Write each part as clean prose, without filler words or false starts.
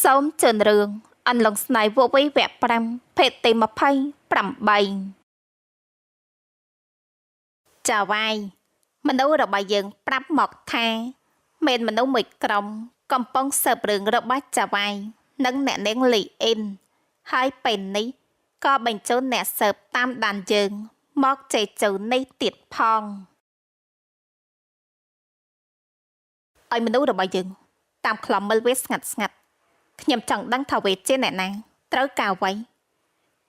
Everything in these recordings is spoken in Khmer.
សូមជឿនរឿងអន្លង់ស្នេហ៍វវីវគ្គ5ភេទទី28ចាវាយមនុស្សរបស់យើងប្រាប់មកថាមានមនុស្សមួយក្រុមកំពុងស៊ើបរឿងរបស់ចាវាយនិងអ្នកនាងលីអ៊ីនហើយពេលនេះក៏បញ្ជូនអ្នកស៊ើបតាមដានយើងមកជេជូននេះទៀតផងឲ្យមនុស្សរបស់យើងតាមខ្លំមើលវាស្ងាត់ស្ងាត់ខ្ញុំចង់ដឹងថាវាជាអ្នកណាត្រូវការអ្វី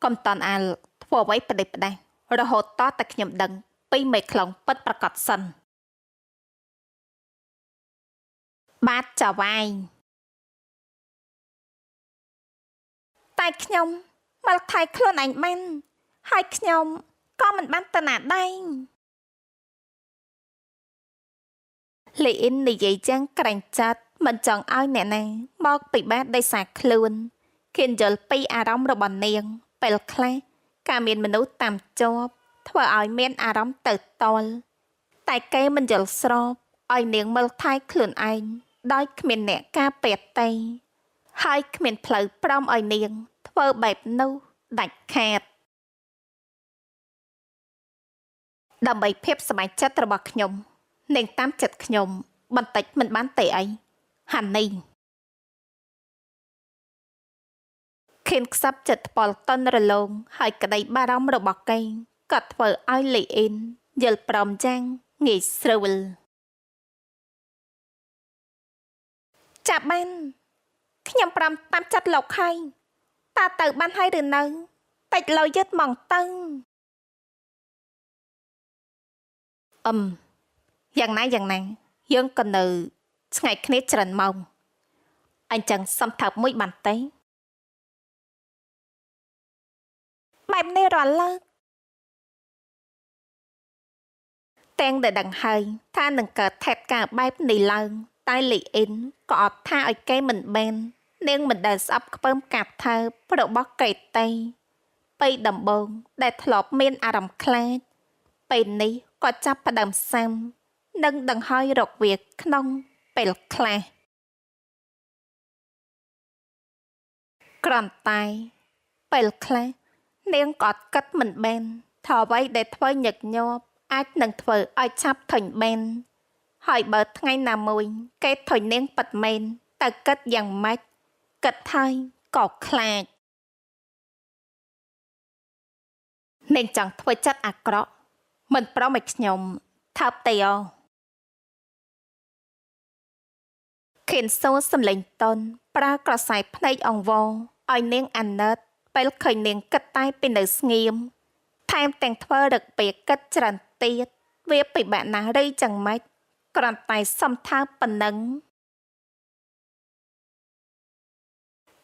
កុំតន់អាលធ្វើអ្វីផ្ដេសផ្ដាសរហូតតតែខ្ញុំដឹងពីមេខ្លងពិតប្រាកដសិនបាទចាវាយតែខ្ញុំមកថៃខ្លួនឯងបានហើយខ្ញុំក៏មិនបានទៅណាដែរលីអ៊ីននិយាយចឹងក្រែងចាត់មិនចង់ឲ្យអ្នកណាមកពិបាកដោយសារខ្លួនគៀនយល់ពីអារម្មណ៍របស់នាងពេលខ្លះការមានមនុស្សតាមជាប់ធ្វើឲ្យមានអារម្មណ៍ទៅតល់តែគេមិនយល់ស្របឲ្យនាងមើលថែខ្លួនឯងដោយគ្មានអ្នកការពារទេហើយគ្មានផ្លូវព្រមឲ្យនាងធ្វើបែបនោះដាច់ខាតដើម្បីភាពសប្បាយចិត្តរបស់ខ្ញុំនាងតាមចិត្តខ្ញុំបន្តិចមិនបានទេអីហានីខៀនខ្សឹបចិត្តថ្ពាល់តន់រលោងហើយក្តីបារម្ភរបស់គេក៏ធ្វើឲ្យលីអ៊ីនយល់ព្រមយ៉ាងងាយស្រួលចាប់បានខ្ញុំព្រមតាមចិត្តលោកហើយតើទៅបានហើយឬនៅតិចលយយឺតមកទៅអឹមយ៉ាងណាយ៉ាងណាយើងក៏នៅឆ្ងាយគ្នាច្រើនម៉ោងអញ្ចឹងសំថើបមួយបានទេបែបនេះរាល់លើកទាំងដែលដឹងហើយថានឹងកើតថេតការបែបនេះឡើងតែលីអ៊ីនក៏អត់ថាឲ្យគេមិនបាននាងមិនដែលស្អប់ខ្ពើមកាប់ថើបរបស់គេទេពេលដំបូងដែលធ្លាប់មានអារម្មណ៍ខ្លាចពេលនេះក៏ចាប់ផ្ដើមសាំនិងដង្ហើយរកវាក្នុងពេលខ្លះគ្រាន់តែពេលខ្លះនាងក៏គិតមិនបានថាអ្វីដែលធ្វើញឹកញាប់អាចនឹងធ្វើឲ្យឆាប់ធុញបានហើយបើថ្ងៃណាមួយគេធុញនាងពិតមែនតើគិតយ៉ាងម៉េចគិតហើយក៏ខ្លាចនាងចង់ធ្វើចិត្តអាក្រក់មិនព្រមឲ្យខ្ញុំថើបទេអខៀនសូសំលេងតនប្រើក្រសែភ្នែកអង្វរឲ្យនាងអាណិតពេលឃើញនាងគិតតែពីនៅស្ងៀមថែមទាំងធ្វើរឹកពេលគិតច្រើនទៀតវាពិបាកណាស់ឬចឹងម៉េចគ្រាន់តែសំថើបប៉ុណ្ណឹង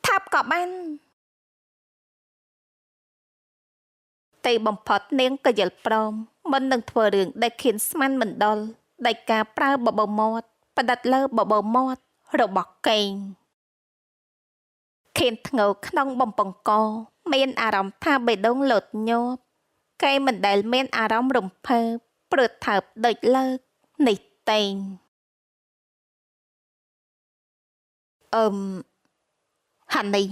ថើបក៏បានទីបំផុតនាងក៏យល់ព្រមមិននឹងធ្វើរឿងដែលខៀនស្មានមិនដល់ដោយការប្រើបបោមាត់ផ្ដិតលើបបោមាត់របស់កេងខៀនធ្ងើក្នុងបំពង់កមានអារម្មណ៍ថាបេះដូងលោតញាប់គេមិនដែលមានអារម្មណ៍រំភើបព្រោះថើបដូចលើកនេះទេអឹមហានី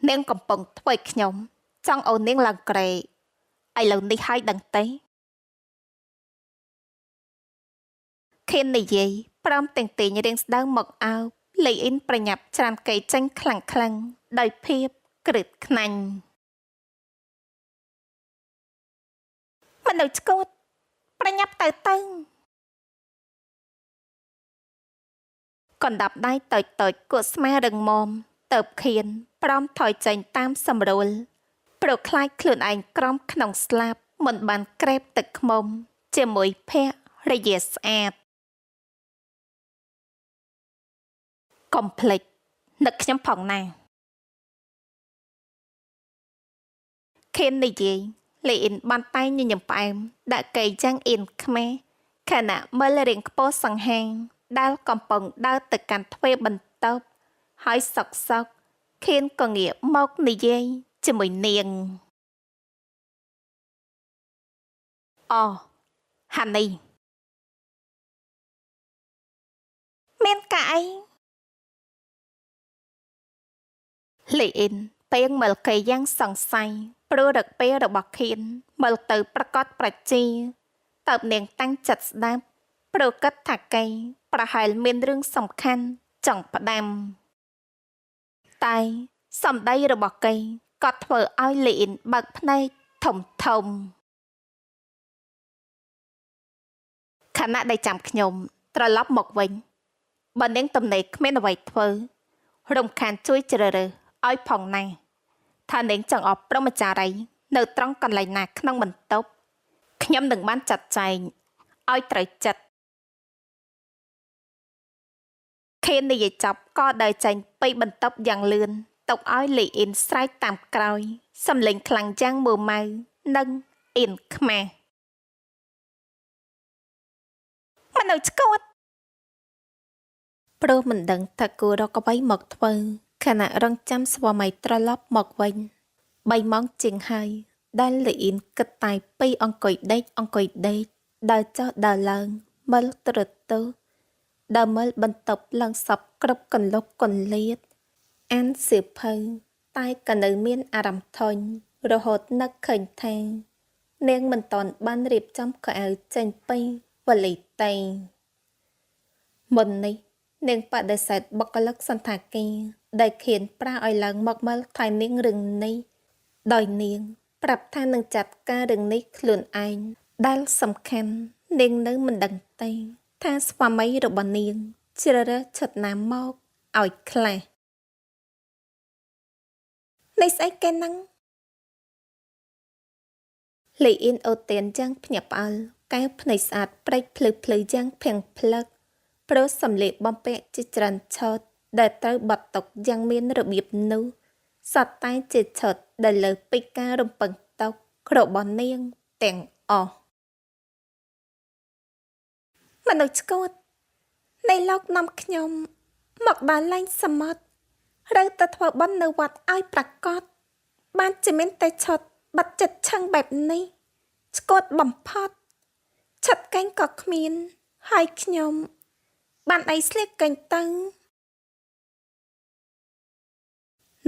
នាងកំពុងធ្វើឲ្យខ្ញុំចង់អូននាងឡើងក្រែឥឡូវនេះហើយដឹងទេខៀននិយាយព្រមទាំងទាញរាងស្ដៅមកអោបលីអ៊ីនប្រញាប់ច្រានគេចេញខ្លាំងខ្លាំងដោយភាពក្រឹតខ្នាញ់មនុស្សឆ្កួតប្រញាប់ទៅទៅកណ្ដាប់ដៃតូចតូចគក់ស្មារឹងមាំទៅខៀនព្រមថយចេញតាមសម្រួលព្រោះខ្លាចខ្លួនឯងក្រំក្នុងស្លាប់មិនបានក្រេបទឹកខ្មុំជាមួយភរិយាស្អាតកុំភ្លេចនឹកខ្ញុំផងណាខៀននិយាយលីអ៊ីនបានតែញញឹមផ្អែមដាក់កៃយ៉ាងអៀនខ្មាស់ខណៈមើលរាងខ្ពស់សង្ហាដែលកំពុងដើរទៅកាន់ទ្វារបន្ទប់ហើយសុកសុកខៀនក៏ងាកមកនិយាយជាមួយនាងអូហានីមានកាអី លីអ៊ីនពេងមើលគេយ៉ាងសង្ស័យព្រោះរឹកពេលរបស់ខៀនមើលទៅប្រកាសប្រជាតើបនាងតាំងចិត្តស្ដាប់ព្រោះគិតថាគេប្រហែលមានរឿងសំខាន់ចង់ផ្ដាំតែសម្ដីរបស់គេក៏ធ្វើឲ្យលីអ៊ីនបើកភ្នែកធំធំខណៈដែលចាំខ្ញុំត្រឡប់មកវិញបើនាងទំនេរគ្មានអ្វីធ្វើរំខានជួយជ្រើសរើសឲ្យផងណាថានាងចង់អបព្រហ្មចារីនៅត្រង់កន្លែងណាក្នុងបន្ទប់ខ្ញុំនឹងបានចាត់ចែងឲ្យត្រូវចិត្តខេននិយាយចប់ក៏ដើរចេញពីបន្ទប់យ៉ាងលឿនទុកឲ្យលីអ៊ីនស្រែកតាមក្រោយសំឡេងខ្លាំងយ៉ាងមួម៉ៅនិងអៀនខ្មាស់មនុស្សឆ្កួតព្រោះមិនដឹងថាគួររកអ្វីមកធ្វើខណៈរងចាំស្វាមីត្រឡប់មកវិញ3ម៉ោងជាងហើយដែលលីអ៊ីនគិតតែពីអង្គុយដេកអង្គុយដេកដើរចុះដើរឡើងមើលទ្រទោដើរមើលបន្ទប់ឡើងសពគ្រប់កន្លុកកន្លៀតអានសៀវភៅតែក៏នៅមានអារម្មណ៍ធុញរហូតនឹកឃើញថានាងមិនទាន់បានរៀបចំខោអាវចេញពីវ៉ាលីទេមុននេះនាងបដិសេធបុគ្គលិកសន្តាគារដែលខៀនប្រាឲ្យឡើងមកមើលថែនាងរឿងនេះដោយនាងប្រាប់ថានឹងចាត់ការរឿងនេះខ្លួនឯងដែលសំខាន់នាងនៅមិនដឹងទេថាស្វាមីរបស់នាងជ្រើសរើសឈុតណាមកឲ្យខ្លះនេះស្អីគេហ្នឹងលីអ៊ីនអូទៀនយ៉ាងភ្ញាក់ផ្អើលកែវភ្នែកស្អាតប្រេចភ្លឺភ្លឺយ៉ាងភាំងផ្លឹកព្រោះសម្លៀកបំពាក់ជាច្រើនឈុតដែលត្រូវបត់ទុកយ៉ាងមានរបៀបនោះសត្វតែជាឈុតដែលលើសពីការរំពឹងទុករបស់នាងទាំងអស់មនុស្សឆ្កួតនៃលោកនាំខ្ញុំមកដល់លែងសមុទ្រឬទៅធ្វើបុណ្យនៅវត្តឲ្យប្រកបបានជាមានតែឈុតបាត់ចិត្តឆឹងបែបនេះឆ្កួតបំផុតឆិតកេងក៏គ្មានហើយខ្ញុំបានអីស្លៀកកេងទៅ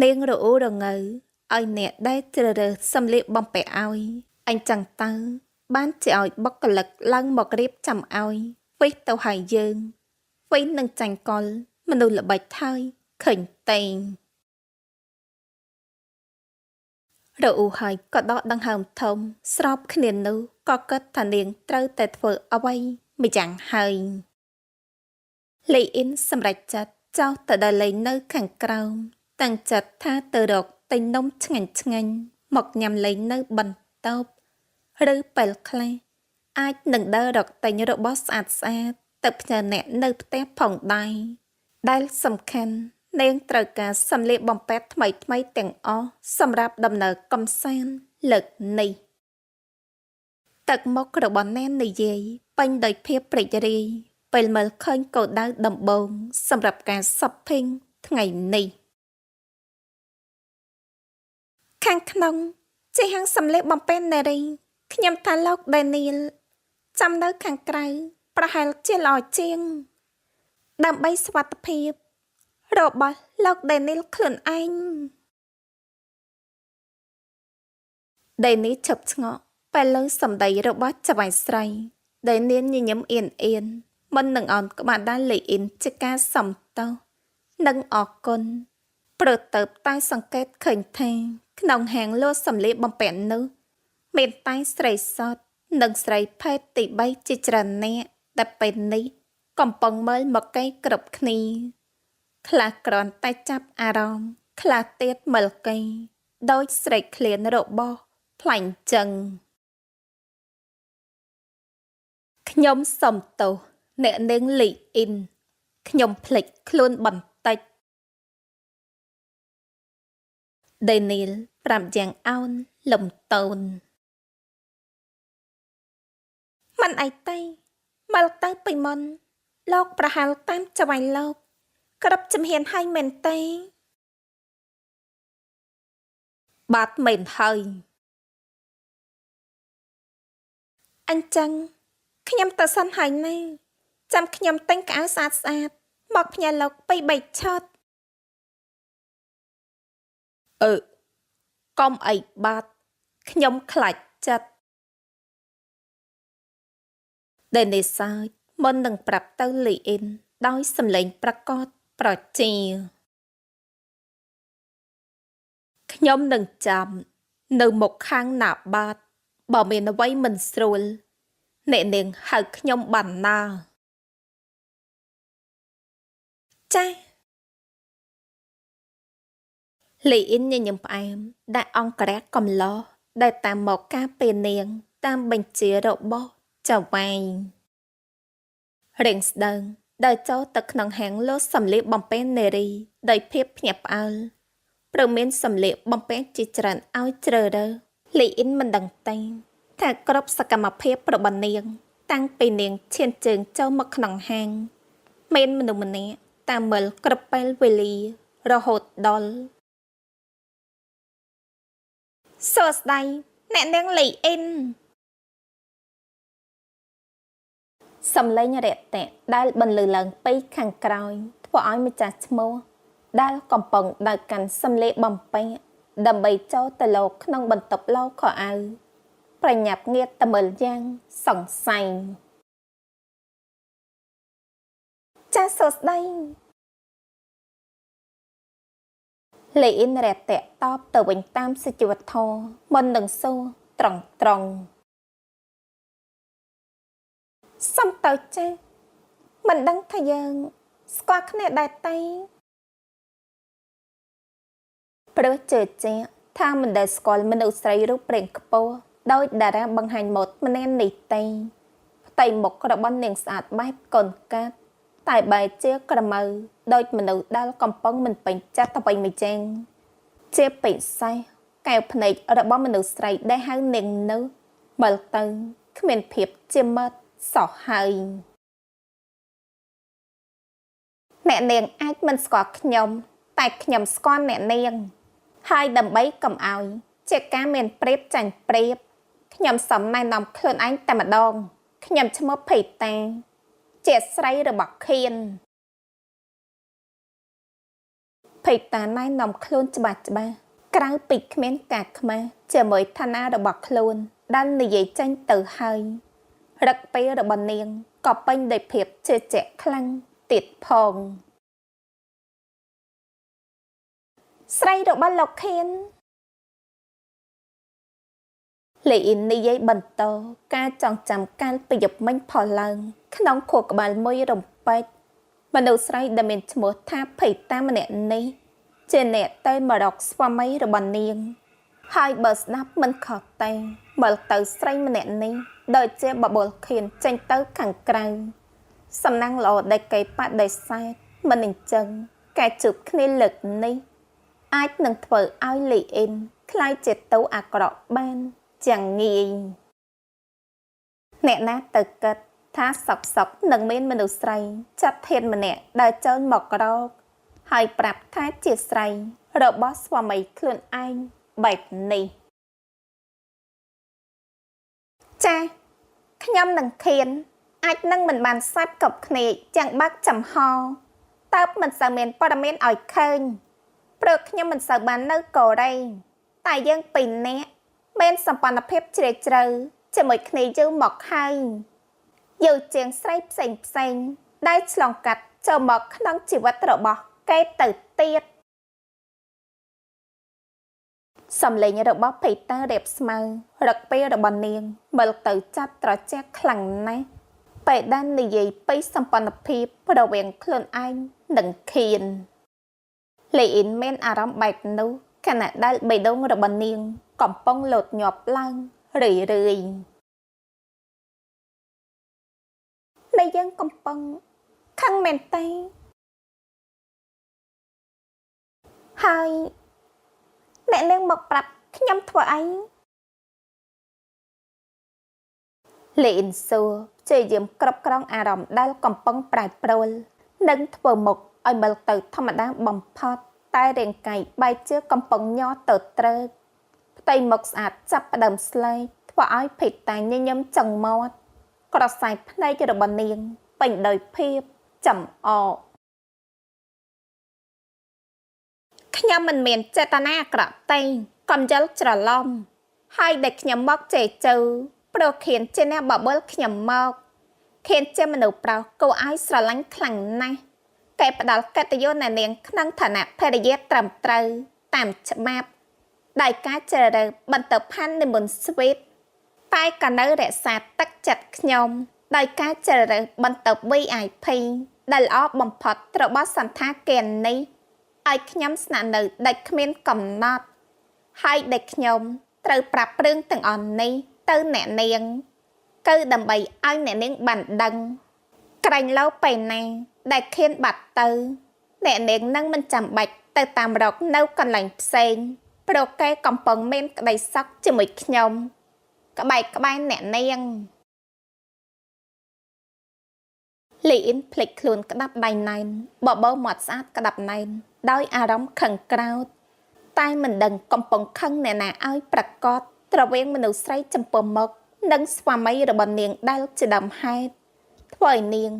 នាងរអ៊ូរងៅឲ្យអ្នកដែលជ្រើសរើសសម្លៀកបំពាក់ឲ្យអញចឹងទៅបានជាឲ្យបុគ្គលិកឡើងមករៀបចំឲ្យវិះទៅហើយយើងវិះនឹងចាញ់កលមនុស្សល្បិចហើយឃើញតែងរអ៊ូហើយក៏ដកដង្ហើមធំស្របគ្នានោះក៏គិតថានាងត្រូវតែធ្វើអ្វីម្យ៉ាងហើយលីអ៊ីនសម្រេចចិត្តចោះទៅដើរលេងនៅខាងក្រោមតាំងចិត្តថាទៅរកទិញនំឆ្ងាញ់ឆ្ងាញ់មកញ៉ាំលេងនៅបន្ទប់ឬពេលខ្លះអាចនឹងដើររកទិញរបស់ស្អាតស្អាតទៅផ្ញើអ្នកនៅផ្ទះផងដែរដែលសំខាន់នាងត្រូវការសម្លៀកបំពាក់ថ្មីថ្មីទាំងអស់សម្រាប់ដំណើរកម្សាន្តលើកនេះទឹកមុខរបស់ណែននិយាយពេញដោយភាពព្រិចរាយពេលមើលឃើញគោលដៅដំបូងសម្រាប់ការ shopping ថ្ងៃនេះខាងក្នុងជាហាងសម្លៀកបំពាក់នារីខ្ញុំថាលោកដានីលចាំនៅខាងក្រៅប្រហែលជាល្អជាងដើម្បីសុវត្ថិភាពរបស់លោកដានីលខ្លួនឯងដានីលឈប់ឆ្ងល់ពេលលើសម្ដីរបស់ចៅហ្វាយស្រីដានីលញញឹមអៀនអៀនមិននឹងអោនក្បាលដាលីអ៊ីនជាការសំទោសនិងអរគុណព្រោះទៅតែសង្កេតឃើញថាក្នុងហាងលក់សម្លៀកបំពាក់នោះមានតែស្រីសុទ្ធនិងស្រីភេទទី3ជាច្រើនអ្នកដែលពេលនេះកំពុងមើលមកគេគ្រប់គ្នាខ្លះគ្រាន់តែចាប់អារម្មណ៍ខ្លះទៀតមើលគេដោយស្រេកឃ្លានរបស់ផ្លាញ់ចឹងខ្ញុំសុំទោសអ្នកនាងលីអ៊ីនខ្ញុំភ្លេចខ្លួនបន្តិចដេនីលប្រាប់យ៉ាងអោនលំទោនមិនអីទេមើលទៅពីមុនលោកប្រហែលតាមចៅហ្វាយលោកគ្រប់ជំហានហើយមែនទេបាទមែនហើយអញ្ចឹងខ្ញុំទៅសិនហើយណាចាំខ្ញុំទិញកៅអៅស្អាតស្អាតមកផ្ញើលោកពី3ឈុត អឺកុំអីបាត់ខ្ញុំខ្លាចចិត្តដេនីសើចមុននឹងប្រាប់ទៅលីអ៊ីនដោយសម្លេងប្រកបប្រជាខ្ញុំនឹងចាំនៅមុខខាងណាបាតបើមានអ្វីមិនស្រួលអ្នកនាងហៅខ្ញុំបានណាចា៎លីអ៊ីនញញឹមផ្អែមដាក់អង្គរៈកំឡោះដែលតាមមកការពេលនាង តាមបញ្ជារបស់ចៅវ៉ៃរៀងស្ដើងដែលចូលទៅក្នុងហាងលក់សម្លៀកបំពាក់នារីដោយភាពភ្ញាក់ផ្អើលព្រមមានសម្លៀកបំពាក់ជាច្រើនឲ្យជ្រើសរើសលីអ៊ីនមិនដឹងទេថាគ្រប់សកម្មភាពរបស់នាង តាំងពីនាងឈានជើងចូលមកក្នុងហាងមានមនុស្សម្នាក់តាមមើលគ្រប់ពេលវេលារហូតដល់សួស្តីអ្នកនាងលីអ៊ីនសំឡេងរាក់ទាក់ដែលបន្លឺឡើងពីខាងក្រោយធ្វើឲ្យម្ចាស់ឈ្មោះដែលកំពុងដើរកាន់សម្លេងបំពេញដើម្បីចូលទៅលោកក្នុងបន្ទប់លោខោអាវប្រញាប់ងាកទៅមើលយ៉ាងសង្ស័យចាសសួស្តីលីអ៊ីនរាក់ទាក់តបទៅវិញតាមសុជីវធម៌មុននឹងសួរត្រង់ត្រង់សុំទៅចាស់មិនដឹងថាយើងស្គាល់គ្នាដែរទេព្រោះជឿជាក់ថាមិនដែលស្គាល់មនុស្សស្រីរូបរាងខ្ពស់ដោយតារាបង្ហាញម៉ូដម្នាក់នេះទេផ្ទៃមុខរបស់នាងស្អាតបែបកូនកាត់តែបែរជាក្រមៅដោយមនុស្សដែលកំពុងមិនពេញចិត្តអ្វីមួយយ៉ាងជាពិសេសកែវភ្នែករបស់មនុស្សស្រីដែលហៅនាងនោះមើលទៅគ្មានភាពជាមិត្តសោះហើយអ្នកនាងអាចមិនស្គាល់ខ្ញុំតែខ្ញុំស្គាល់អ្នកនាងហើយដើម្បីកុំឲ្យជាការមានប្រៀបចាញ់ប្រៀបខ្ញុំសូមណែនាំខ្លួនឯងតែម្ដងខ្ញុំឈ្មោះភីតាជាស្រីរបស់ខៀនភីតាណែនាំខ្លួនច្បាស់ច្បាស់ក្រៅពីគ្មានការខ្មាស់ជាមួយឋានៈរបស់ខ្លួនដែលនិយាយចេញទៅហើយរឹកពេលរបស់នាងក៏ពេញដោយភាពជឿជាក់ខ្លាំងទៀតផងស្រីរបស់លោកខៀនលីអ៊ីននិយាយបន្តការចងចាំកាលពីយប់មិញផុសឡើងក្នុងខួរក្បាលមួយរំពេចមនុស្សស្រីដែលមានឈ្មោះថាភីតាម្នាក់នេះជាអ្នកទៅមករកស្វាមីរបស់នាងហើយបើស្ដាប់មិនខុសទេមើលទៅស្រីម្នាក់នេះដូចជាបបួលខៀនចេញទៅខាងក្រៅសំណាងល្អដែលគេបដិសេធមិនអញ្ចឹងការជួបគ្នាលើកនេះអាចនឹងធ្វើឲ្យលីអ៊ីនក្លាយជាតួអាក្រក់បានយ៉ាងងាយអ្នកណាទៅគិតថាសក់សក់នឹងមានមនុស្សស្រីចាត់ធានម្នាក់ដែលចូលមករកហើយប្រាប់ថាជាស្រីរបស់ស្វាមីខ្លួនឯងបែបនេះចា៎ខ្ញុំនឹងខៀនអាចនឹងមិនបានសាប់កប់គ្នាយ៉ាងបើកចំហតើមិនសូវមានព័ត៌មានឲ្យឃើញព្រោះខ្ញុំមិនសូវបាននៅកូរ៉េតែយើងពីរនាក់មានសម្ព័ន្ធភាពជ្រាលជ្រៅជាមួយគ្នាយូរមកហើយយូរជាងស្រីផ្សេងផ្សេងដែលឆ្លងកាត់ចូលមកក្នុងជីវិតរបស់គេទៅទៀតសំឡេងរបស់ភីតារៀបស្មៅរឹកពេលរបស់នាងមើលទៅចាត់ត្រជាក់ខ្លាំងណាស់ពេលដែលនិយាយពីសម្ព័ន្ធភាពរវាងខ្លួនឯងនិងខៀនលីអ៊ីនមានអារម្មណ៍បែបនោះខណៈដែលបេះដូងរបស់នាងកំពុងលោតញាប់ឡើងរឿយរឿយដែលយើងកំពុងខឹងមែនទេហើយអ្នកនាងមកប្រាប់ខ្ញុំធ្វើអីលីអ៊ីនសួរព្យាយាមគ្រប់គ្រងអារម្មណ៍ដែលកំពុងប្រែប្រួលនិងធ្វើមុខឲ្យមើលទៅធម្មតាបំផុតតែរាងកាយបែរជាកំពុងញ័រទៅត្រើកផ្ទៃមុខស្អាតចាប់ផ្ដើមស្លេកធ្វើឲ្យភីតាញញឹមចង់មាត់ក្រសែភ្នែករបស់នាងពេញដោយភាពចំអក ខ្ញុំមិនមានចេតនាអាក្រក់ទេកុំយល់ច្រឡំហើយដែលខ្ញុំមកជេរជូរព្រោះខៀនជាអ្នកបបួលខ្ញុំមកខៀនជាមនុស្សប្រុសគួរឲ្យស្រឡាញ់ខ្លាំងណាស់កែផ្ដល់កិត្តិយសអ្នកនាងក្នុងឋានៈភរិយាត្រឹមត្រូវតាមច្បាប់ដោយការជ្រើសរើសបន្ទប់ផាន់និមន្តស្វីតតែក៏នៅរក្សាទឹកចិត្តខ្ញុំដោយការជ្រើសរើសបន្ទប់ VIP ដែលល្អបំផុតរបស់សន្តាគារនេះឲ្យខ្ញុំស្នាក់នៅដោយគ្មានកំណត់ហើយដែលខ្ញុំត្រូវប្រាប់រឿងទាំងអស់នេះទៅអ្នកនាងគឺដើម្បីឲ្យអ្នកនាងបានដឹងក្រែងលោពេលណាដែលខៀនបាត់ទៅអ្នកនាងនឹងមិនចាំបាច់ទៅតាមរកនៅកន្លែងផ្សេងព្រោះគេកំពុងមានក្តីសុខជាមួយខ្ញុំក្បែរក្បែរអ្នកនាងលីអ៊ីនភ្លេចខ្លួនក្តាប់ដៃណែនបបោមាត់ស្អាតក្តាប់ណែនដោយអារម្មណ៍ខឹងក្រោធតែមិនដឹងកំពុងខឹងអ្នកណាឲ្យប្រកបត្រវៀងមនុស្សស្រីចំពោះមុខនិងស្វាមីរបស់នាងដែលជាដើមហេតុធ្វើឲ្យនាង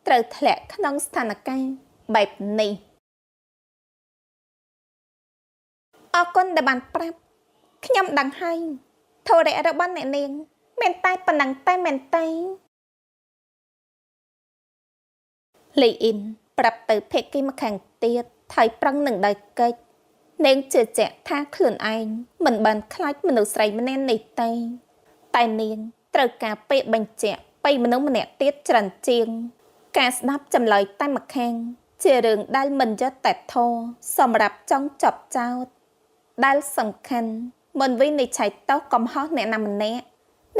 ត្រូវធ្លាក់ក្នុងស្ថានភាពបែបនេះអរគុណដែលបានប្រាប់ខ្ញុំដឹងហើយធុរៈរបស់អ្នកនាងមានតែប៉ុណ្ណឹងតែមែនទេលីអ៊ីនប្រាប់ទៅភេកីម្ខាងទៀតថៃប្រឹងនឹងដោយកិច្ចនាងជឿជាក់ថាខ្លួនឯងមិនបានខ្លាចមនុស្សស្រីម្នាក់នេះទេតែនាងត្រូវការពេលបញ្ជាក់ពីមនុស្សម្នាក់ទៀតច្រើនជាងការស្ដាប់ចម្លើយតែម្ខាងជារឿងដែលមិនយុត្តិធម៌សម្រាប់ចង់ចាប់ចោទដែលសំខាន់មិនវិនិច្ឆ័យទោសកំហុសអ្នកណាម្នាក់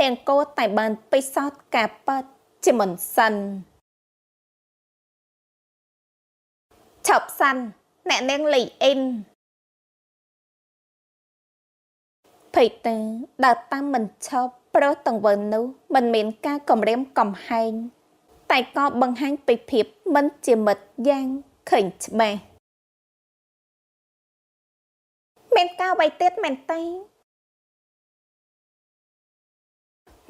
នាងគួរតែបានពិសោធន៍ការពិតជាមុនសិនឈប់សិនអ្នកនាងលីអ៊ីនភ័យតាដើរតាមមិនឈប់ព្រោះទង្វើនោះមិនមានការគំរាមកំហែងតែក៏បង្ហាញពីភាពមិនជាមិត្តយ៉ាងឃើញច្បាស់មានការអ្វីទៀតមែនទេ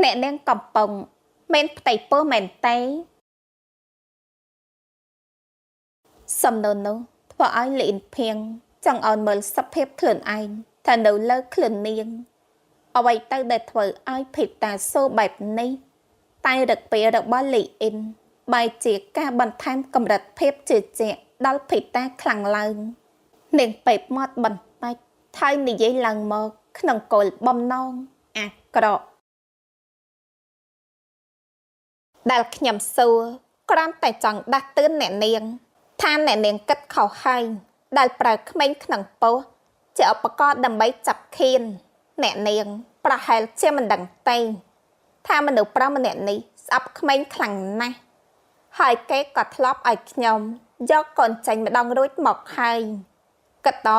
អ្នកនាងកំពុងមានផ្ទៃពោះមែនទេសំណួរនោះធ្វើឲ្យលីអ៊ីនភៀងចង់ឲ្យមើលសភាពខ្លួនឯងថានៅលើខ្លួននាងអ្វីទៅដែលធ្វើឲ្យភេតាសូបែបនេះតែរឹកពេលរបស់លីអ៊ីនបែរជាការបន្ថែមកម្រិតភាពជឿជាក់ដល់ភេតាខ្លាំងឡើងនាងពេបមាត់បន្តិចហើយនិយាយឡើងមកក្នុងគោលបំណងអាក្រក់ដែលខ្ញុំសួរគ្រាន់តែចង់ដាស់តឿនអ្នកនាងថាអ្នកនាងគិតខុសហើយដែលប្រើក្មេងក្នុងពោះជាឧបករណ៍ដើម្បីចាប់ខៀនអ្នកនាងប្រហែលជាមិនដឹងទេថាមនុស្សប្រុសម្នាក់នេះស្អប់ក្មេងខ្លាំងណាស់ហើយគេក៏ធ្លាប់ឲ្យខ្ញុំយកកូនចេញម្ដងរួចមកហើយគិតត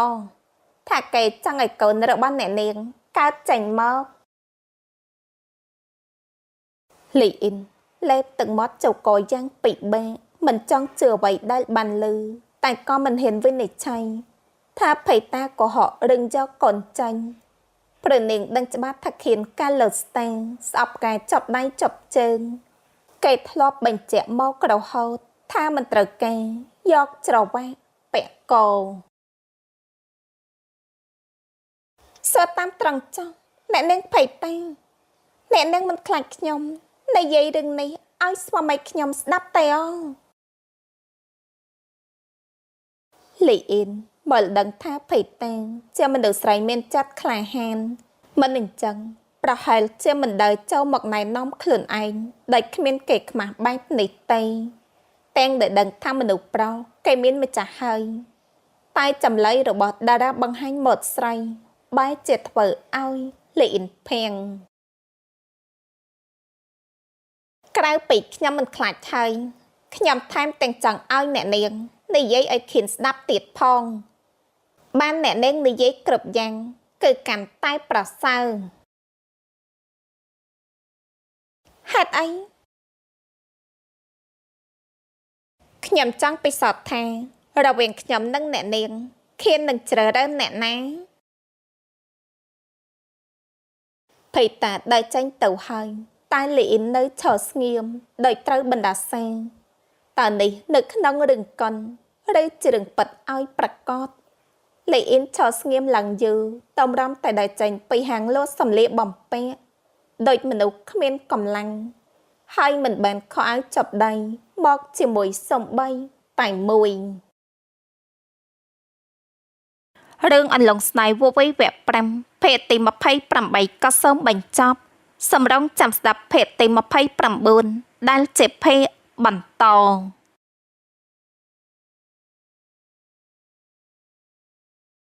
ថាគេចង់ឲ្យកូនរបស់អ្នកនាងកើតចេញមកលីអ៊ីនលេបទឹកមាត់ចូលកយ៉ាងពិបាកមិនចង់ជឿអ្វីដែលបានឮតែក៏មិនហ៊ានវិនិច្ឆ័យថាភ័យតាកុហករឿងយកកូនចាញ់ព្រោះនាងដឹងច្បាស់ថាខៀនកាឡូស្តាស្អប់កែចាប់ដៃចាប់ជើងគេធ្លាប់បញ្ជាក់មករហូតថាមិនត្រូវការយកច្រវាក់ពាក់កសួរតាមត្រង់ចុះអ្នកនាងភ័យតាអ្នកនាងមិនខ្លាចខ្ញុំនិយាយរឿងនេះឲ្យស្វាមីខ្ញុំស្ដាប់ទេអលីអ៊ីនបើដឹងថាភ័យតាជាមនុស្សស្រីមានចិត្តក្លាហានមិនអញ្ចឹងប្រហែលជាមិនដើរចូលមកណែនាំខ្លួនឯងដោយគ្មានគេខ្មាស់បែបនេះទេទាំងដែលដឹងថាមនុស្សប្រុសគេមានម្ចាស់ហើយតែចម្លើយរបស់តារាបង្ហាញម៉ូដស្រីបែរជាធ្វើឲ្យលីអ៊ីនភៀងក្រៅពីខ្ញុំមិនខ្លាចហើយខ្ញុំថែមទាំងចង់ឲ្យអ្នកនាងនិយាយឲ្យខៀនស្ដាប់ទៀតផងបានអ្នកនាងនិយាយគ្រប់យ៉ាងគឺកាន់តែប្រសើរហេតុអីខ្ញុំចង់ពិសោធន៍ថារវាងខ្ញុំនិងអ្នកនាងខៀននឹងជ្រើសរើសអ្នកណាភ័យតាដើរចេញទៅហើយតែលីអ៊ីននៅឈរស្ងៀមដោយត្រូវបណ្ដាសាតើនេះនៅក្នុងរឿងកុនឬជារឿងពិតឲ្យប្រកប លីអ៊ីនឈរស្ងៀមឡើងយូរតម្រាំតែដើរចេញពីហាងលក់សម្លៀកបំពាក់ដូចមនុស្សគ្មានកម្លាំងហើយមិនបានខោអាវចាប់ដៃមកជាមួយសំបីតែមួយរឿងអន្លង់ស្នេហ៍វវីវគ្គ5ភាគទី28ក៏សូមបញ្ចប់សម្រងចាំស្ដាប់ភាគទី29ដែលជាភាគបន្ត។